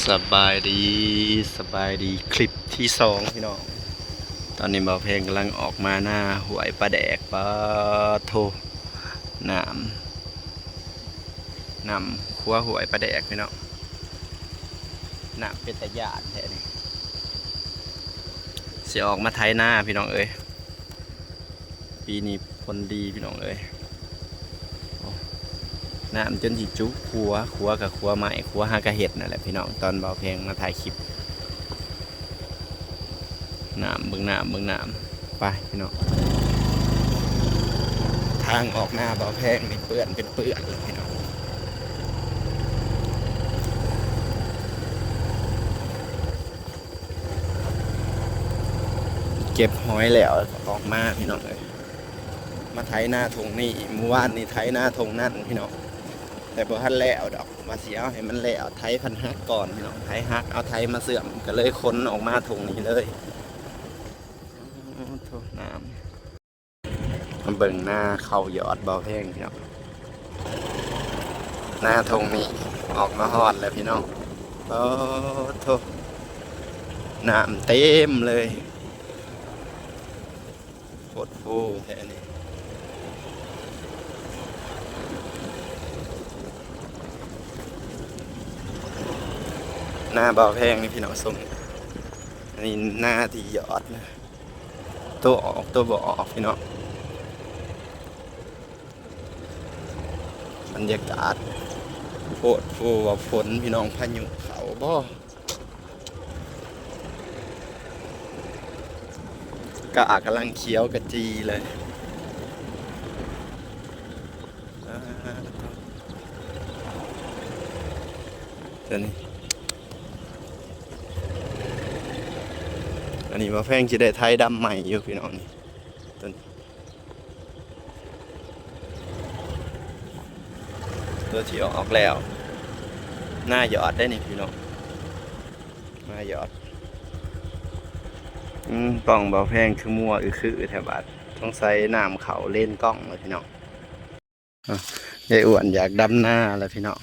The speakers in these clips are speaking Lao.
ສະບາຍດີ ສະບາຍດີ ຄລິບທີສອງພີ່ນ້ອງ. ຕອນນີ້ບ່າວແພງກຳລັງອອກມາໜ້າຫ້ວຍປາແດກ. ປາໂທ້ ນ້ຳ ນ້ຳຂົວຫ້ວຍປາແດກພີ່ນ້ອງ. ນ້ຳເປັນຕາຢ້ານແທ້ນີ້. ຊິອອກມາໄຖນາພີ່ນ້ອງເອີຍ. ປີນີ້ຜົນດີພີ່ນ້ອງເອີຍ. ໂອ້ ນ້ຳຈົນຊິຈຸຂົວ ຂົວກະຂົວໄມ້ ຂົວຫາກະເຮັດນັ້ນແຫຼະພີ່ນ້ອງ ຕອນບ່າວແພງມາຖ່າຍຄລິບ. ນ້ຳ ເບິ່ງນ້ຳ ເບິ່ງນ້ຳ. ໄປພີ່ນ້ອງ ທາງອອກໜ້າບ່າວແພງນີ້ເປື້ອນເປັນເປື້ອນແລ້ວພີ່ນ້ອງ. ເກັບຫອຍແລ້ວກໍອອກມາພີ່ນ້ອງເອີຍ. ມາໄຖນາທົ່ງນີ້ ມື້ວານນີ້ໄຖນາທົ່ງນັ້ນພີ່ນ້ອງ ແຕ່ບໍ່ທັນແລ້ວດອກ ວ່າຊິເອົາໃຫ້ມັນແລ້ວ. ໄຖພັນຫັກກ່ອນພີ່ນ້ອງ ໄຖຫັກ ເອົາໄຖມາເຊື່ອມ ກໍເລີຍຂົນອອກມາທົ່ງນີ້ເລີຍ. ໂອ້ໂທ້ ນ້ຳ. ມາເບິ່ງນາເຂົ້າຢອດບ່າວແພງພີ່ນ້ອງ. ນາທົ່ງນີ້ອອກມາຮອດແລ້ວພີ່ນ້ອງ. ໂອ້ໂທ້ ນ້ຳເຕັມເລີຍ ໂພດໂພແທ້ນີ້. ນາບ່າວແພງນີ້ພີ່ນ້ອງຊົມ. ອັນນີ້ນາທີ່ຢອດນະ ໂຕອອກໂຕບໍ່ອອກພີ່ນ້ອງ. ບັນຍາກາດ ໂພດໂພວ່າຝົນພີ່ນ້ອງ ພາຍຸເຂົ້າບໍ່. ກ້າກຳລັງຂຽວກະຈີເລີຍ. ອ່າ ຕົວນີ້ ອັນນີ້ບ່າວແພງຊິໄດ້ໄຖດຳໃໝ່ຢູ່ພີ່ນ້ອງນີ້ ຕົວນີ້. ຕົວທີ່ອອກແລ້ວ ນາຢອດໄດ໋ນີ້ພີ່ນ້ອງ ນາຢອດ. ອືມ ກ້ອງບ່າວແພງຄືມົວອຶຄືແທ້ບາດ ສົງໄສນ້ຳເຂົ້າເລນກ້ອງແລ້ວພີ່ນ້ອງ. ອາ ຍາຍອ້ວນຢາກດຳນາແລ້ວພີ່ນ້ອງ.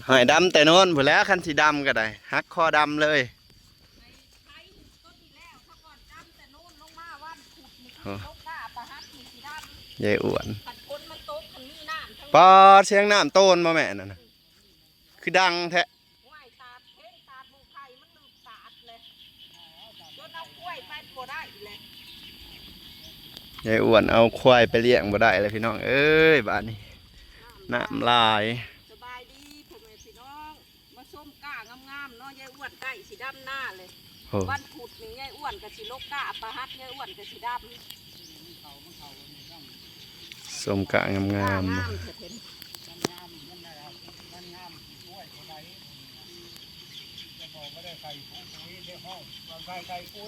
ໃຫ້ດຳແຕ່ໂນ້ນພຸ້ນແຫຼະ ຄັນຊິດຳກໍໄດ້ ຫັກຄໍດຳເລີຍ. ໂອ້ ຍາຍອ້ວນ ປາດ ສຽງນ້ຳໂຕນບໍ່ແມ່ນນັ້ນນະ ຄືດັງແທ້. ຍາຍອ້ວນເອົາຄວາຍໄປລ້ຽງບໍ່ໄດ້ແລ້ວພີ່ນ້ອງເອີຍ ບາດນີ້ນ້ຳຫຼາຍ. ສະບາຍດີພໍ່ແມ່ພີ່ນ້ອງ ມາຊົມກ້າງາມໆເນາະ ຍາຍອ້ວນໃກ້ຊິດຳນາເລີຍ. ໂອ້ ວັນພຸດນີ້ຍາຍອ້ວນກໍຊິລົກກ້າປະຫັດ ຍາຍອ້ວນກໍຊິດຳ. ຊົມກ້າງາມໆ.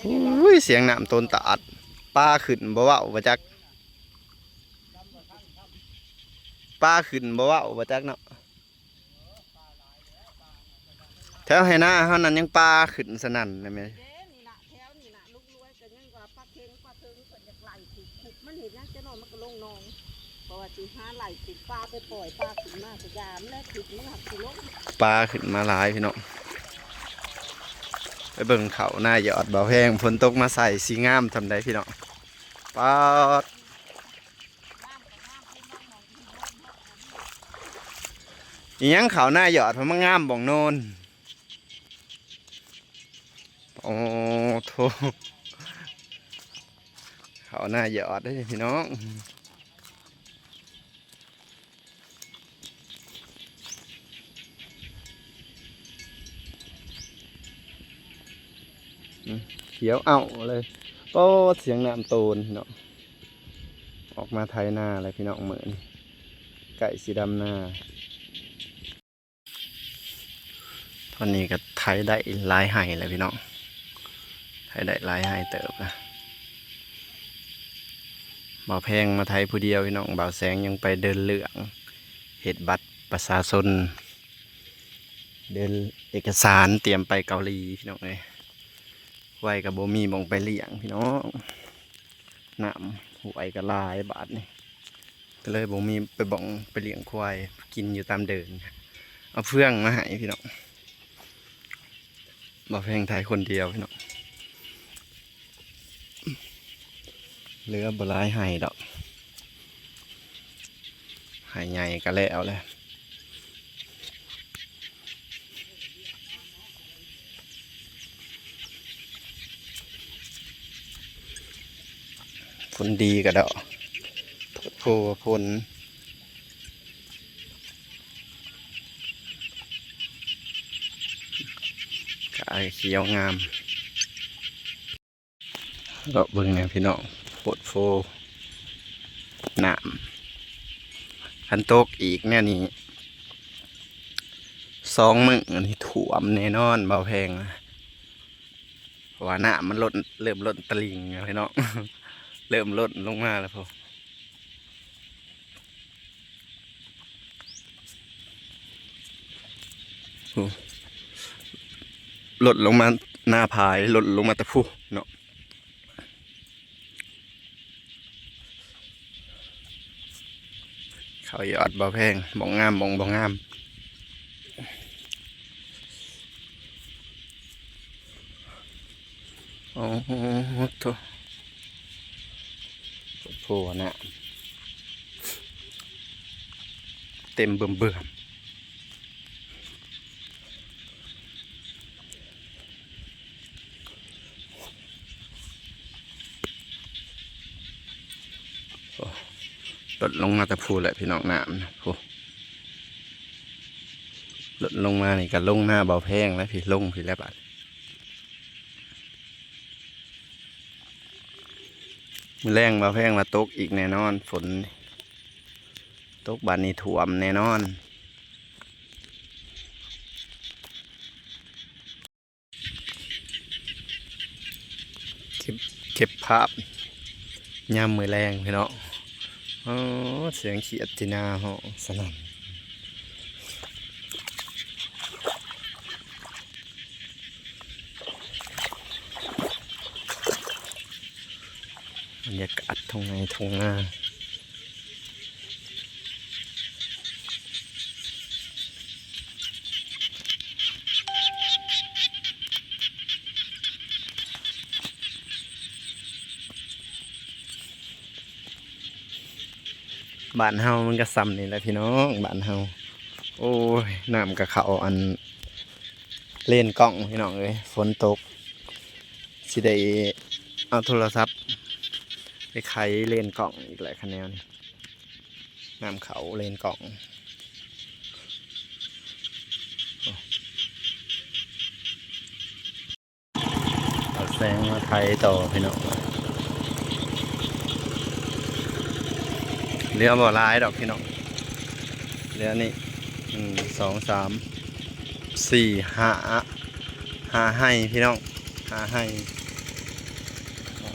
ໂອ້ຍ ສຽງນ້ຳໂຕນຕາດ ປາຂຶ້ນບໍ່ເວົ້າວ່າຈັກ ປາຂຶ້ນບໍ່ເວົ້າວ່າຈັກເນາະ. ແຖວໄຮ່ນາເຮົານັ້ນຍັງປາຂຶ້ນສະນັ້ນນະແມ່. ເດ້ ນີ້ນະ ແຖວນີ້ນະ ລຸງລວຍກໍຍັງວ່າປາເຄັງປາເຄັງ ເພິ່ນຢາກໄລ່ຂຸດ ຂຸດມັນເຮັດຫຍັງ ຈັກໜ້ອຍມັນກໍລົງໜອງ ເພາະວ່າຊິຫາໄລ່ຂຸດປາໄປປ່ອຍ ປາຂຶ້ນມາກໍຢາມແລ້ວ ຂຸດມັນຫັກຊິລົງ. ປາຂຶ້ນມາຫຼາຍພີ່ນ້ອງ. ໄປເບິ່ງເຂົ້ານາຢອດບ່າວແພງ ຝົນຕົກມາໃສ່ ຊິງາມສ່ຳໃດພີ່ນ້ອງ. ປາດ ອີ່ຫຍັງເຂົ້ານາຢອດ ເພິ່ນມາງາມບ່ອງໂນນ. ໂອ້ໂທ້ ເຂົ້ານາຢອດເດ້ພີ່ນ້ອງ. ອືມ ຂຽວເອົ້າເລີຍ. ໂອ້ ສຽງນ້ຳໂຕນເນາະ. ອອກມາໄຖນາແລ້ວພີ່ນ້ອງ ມື້ນີ້ໃກ້ຊິດຳນາ. ຕອນນີ້ກໍໄຖໄດ້ຫຼາຍໄຮ່ແລ້ວພີ່ນ້ອງ ໄຖໄດ້ຫຼາຍໄຮ່ເຕີບລະ. ບ່າວແພງມາໄຖຜູ້ດຽວພີ່ນ້ອງ ບ່າວແສງຍັງໄປເດີນເລື່ອງ ເຮັດບັດປະຊາຊົນ ເດີນເອກະສານ ຕຽມໄປເກົາຫຼີພີ່ນ້ອງເອີຍ. ຄວາຍກໍບໍ່ມີໝ່ອງໄປລ້ຽງພີ່ນ້ອງ ນ້ຳຫ້ວຍກໍຫຼາຍບາດນີ້ ກໍເລີຍບໍ່ມີໄປບ່ອງໄປລ້ຽງຄວາຍ ກິນຢູ່ຕາມເດີ່ນ. ເອົາເຟືອງມາໃຫ້ພີ່ນ້ອງ ບ່າວແພງໄຖຄົນດຽວພີ່ນ້ອງ ເຫຼືອບໍ່ຫຼາຍໄຮ່ດອກ ໄຮ່ໃຫຍ່ກໍແລ້ວແຫຼະ. ຜົນດີກະດອກ ໂພດໂພວ່າຜົນ ກະຂຽວງາມ. ເລາະເບິ່ງແດ່ພີ່ນ້ອງ ໂພດໂພ ນ້ຳ ຄັນຕົກອີກແນວນີ້ ສອງມື້ນີ້ຖ້ວມແນ່ນອນ ບ່າວແພງ ເພາະວ່ານ້ຳມັນລົ້ນ ເລີ່ມລົ້ນຕະລິ່ງແລ້ວພີ່ນ້ອງ ເລີ່ມລົ້ນລົງມາແລ້ວພຸ້ນ. ໂອ້ ລົ້ນລົງມາໜ້າຜາຍ ລົ້ນລົງມາແຕ່ພຸ້ນເນາະ. ເຂົ້າຍອດບໍ່ແພງ ບໍ່ງາມ ບໍ່ ບໍ່ງາມ. ໂອ້ໂຫ ໂອ້ໂຫ ນ້ຳເຕັມເບິ່ມໆ. ໂອ້ ລົດລົງມາແຕ່ພູ້ແຫຼະພີ່ນ້ອງ ນ້ຳນະ ໂອ້ ລົດລົງມານີ້ກະລົງໜ້າເບົາແພງແລ້ວ ພີ້ ລົງພີ້ແລ້ວບາດ. ມື້ແລງເບົາແພງວ່າຕົກອີກແນ່ນອນ ຝົນຕົກບາດນີ້ຖ້ວມແນ່ນອນ. ເກັບ ເກັບພາບຍາມມື້ແລງພີ່ນ້ອງ. ອໍ ສຽງຂຽດທີ່ນາຮ້ອງສະໜັ່ນ. ບັນຍາກາດທົ່ງໄຮ່ທົ່ງນາ. ບ້ານເຮົາມັນກະຊ່ຳນີ້ແຫຼະພີ່ນ້ອງ ບ້ານເຮົາ. ໂອ້ຍ ນ້ຳກະເຂົ້າອັນເລນກ້ອງພີ່ນ້ອງເອີຍ ຝົນຕົກ ຊິໄດ້ເອົາໂທລະສັບໄປໄຂເລນກ້ອງອີກແຫຼະ ຄັນແນວນີ້ ນ້ຳເຂົ້າເລນກ້ອງ. ເອົາແສງມາໄຖຕໍ່ພີ່ນ້ອງ ເຫຼືອບໍ່ຫຼາຍດອກພີ່ນ້ອງ ເຫຼືອນີ້ ໜຶ່ງ ສອງ ສາມ ສີ່ ຫ້າ ຫ້າໄຮ່ພີ່ນ້ອງ ຫ້າໄຮ່.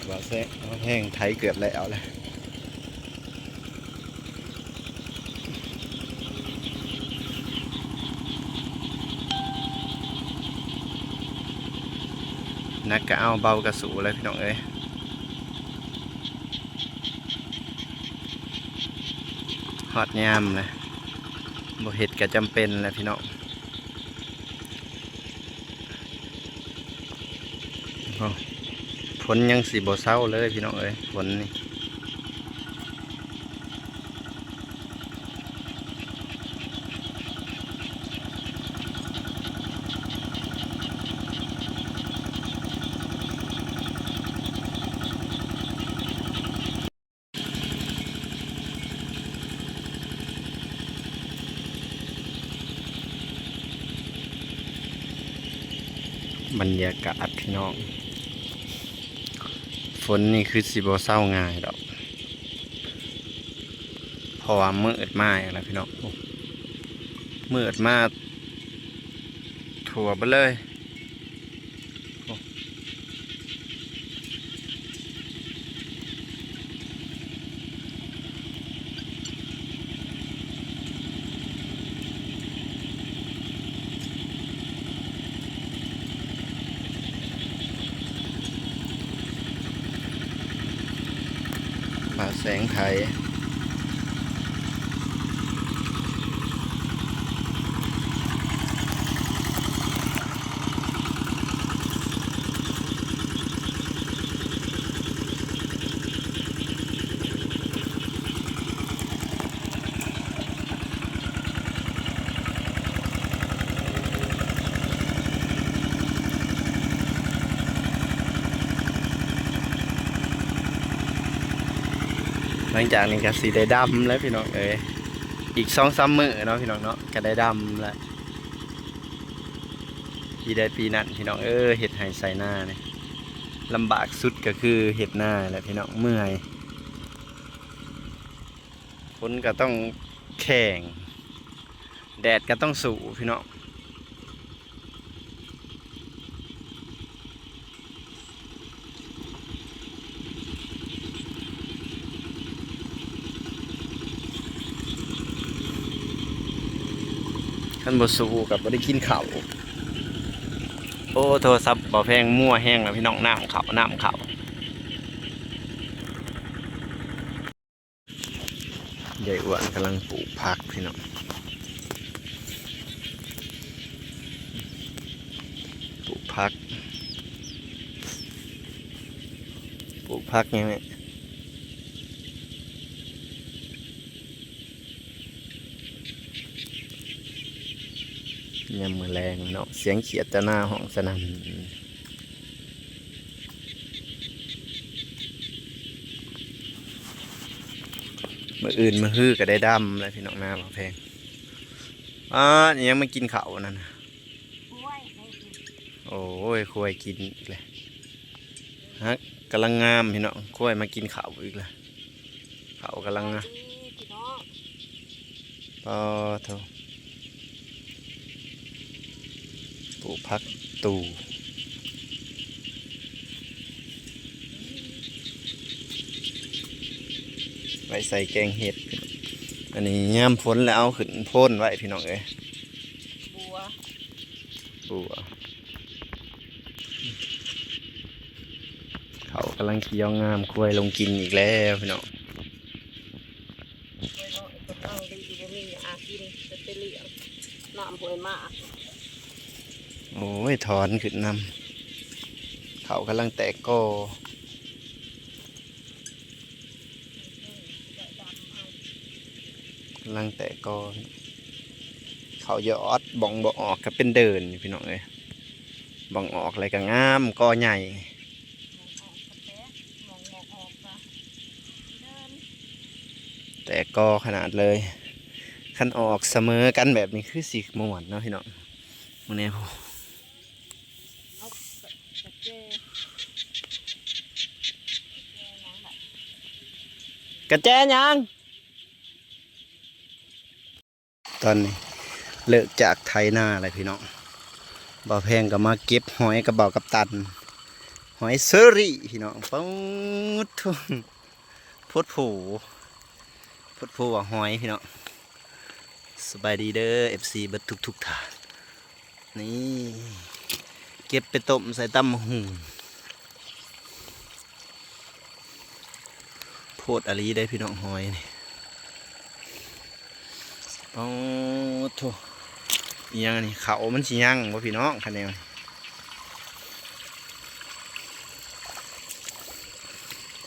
ບ່າວແພງ ບ່າວແພງໄຖເກືອບແລ້ວແຫຼະ. ໜັກກະເອົາ ເບົາກະສູ້ແຫຼະພີ່ນ້ອງເອີຍ ຮອດຍາມແລ້ວ ບໍ່ເຮັດກະຈຳເປັນແຫຼະພີ່ນ້ອງ. ໂອ້ ຝົນຍັງຊິບໍ່ເຊົາເລີຍພີ່ນ້ອງເອີຍ ຝົນນີ້. ບັນຍາກາດພີ່ນ້ອງ ຝົນນີ້ຄືຊິບໍ່ເຊົາງ່າຍດອກ ເພາະວ່າມືດມາອີກແລ້ວພີ່ນ້ອງ ມືດມາທົ່ວເບິດເລີຍ. ບ່າວແພງໄຖ. ลังจากนี้ก็สิได้ดำแล้วพี่น้องเอ้ย อีกสองสามมื้อเนาะพี่น้องเนาะ ก็ได้ดำแล้ว ปีใดปีนั้นพี่น้องเอ้ย เฮ็ดไร่ไถนานี่ ลำบากสุดก็คือเฮ็ดนาแหละพี่น้อง เมื่อย ฝนก็ต้องแข่ง แดดก็ต้องสู้พี่น้อง คันบ่สู้ก็บ่ได้กินข้าว โอ้ โทรศัพท์บ่าวแพงมั่วแฮงแล้วพี่น้อง น้ำเข้า น้ำเข้า ยายอ้วนกำลังปลูกผักพี่น้อง ปลูกผัก ปลูกผักหยังเนี่ย ยามมื้อแลงเนาะ เสียงเขียดเจ้านาฮ้องสนั่น มื้ออื่นมื้อฮือก็ได้ดำแล้วพี่น้อง นาบ่าวแพง อ้า อิหยังมากินข้าวนั่นน่ะ โอ้ย ควายกินอีกแล้ว ฮัก กำลังงามพี่น้อง ควายมากินข้าวอีกแล้ว ข้าวกำลังงาม สบายดีพี่น้อง ปอโท ปลูกผักตู่ ไว้ใส่แกงเห็ด อันนี้ยามฝนแล้วเอาขึ้นโพนไว้พี่น้องเอ้ย บัว บัว เขากำลังเขียวงาม ควายลงกินอีกแล้วพี่น้อง ควายน้อยกำลังดี บ่มีหญ้ากิน จะไปเลี้ยง น้ำห้วยหมาก โอ้ย ถอนขึ้นนำ เขากำลังแตกกอ กำลังแตกกอ เขายอด บ่องบ่ออกก็เป็นเดินอยู่พี่น้องเอ้ย บ่องออกอะไรก็งาม กอใหญ่ แตกกอขนาดเลย คันออกเสมอกันแบบนี้คือสิม่วนเนาะพี่น้อง มื้อนี้ เอากระ กระแจ กระแจหยังล่ะ กระแจหยัง ตอนนี้เลิกจากไถนาแล้วพี่น้อง บ่าวแพงก็มาเก็บหอยกับบ่าวกัปตัน หอยเชอรี่พี่น้อง ป๊าดโธ่ โพดโผ โพดโผว่าหอยพี่น้อง สบายดีเด้อ เอฟซี เบิดทุกๆท่าน นี่ เก็บไปต้มใส่ตำบักหุ่ง โพดอีหลีเด้พี่น้อง หอยนี่ โอ้โธ่ อีหยังนี่ เขามันสิยังบ่พี่น้อง คันแนวนี้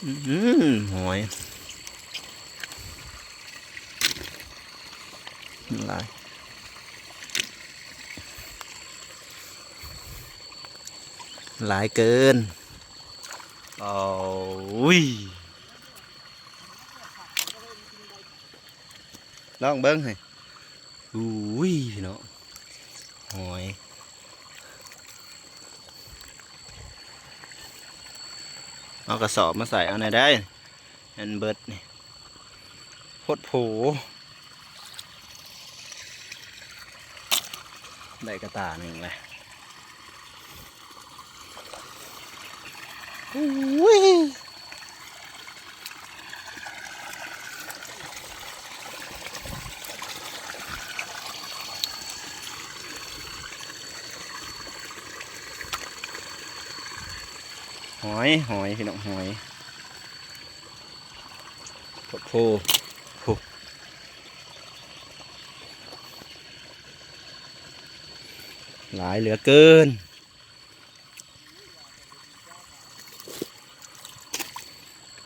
อืม หอย หลาย หลายเกิน โอ้ย ลองเบิ่งให้ อุ้ย พี่น้อง หอย เอากระสอบมาใส่เอาหน่อยได้ อันเบิดนี่ โพดโผ ได้กระต่าหนึ่งเลย อุ้ย หอย หอย พี่น้อง หอย โพดโผ โพดโผ หลายเหลือเกิน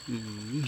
อืม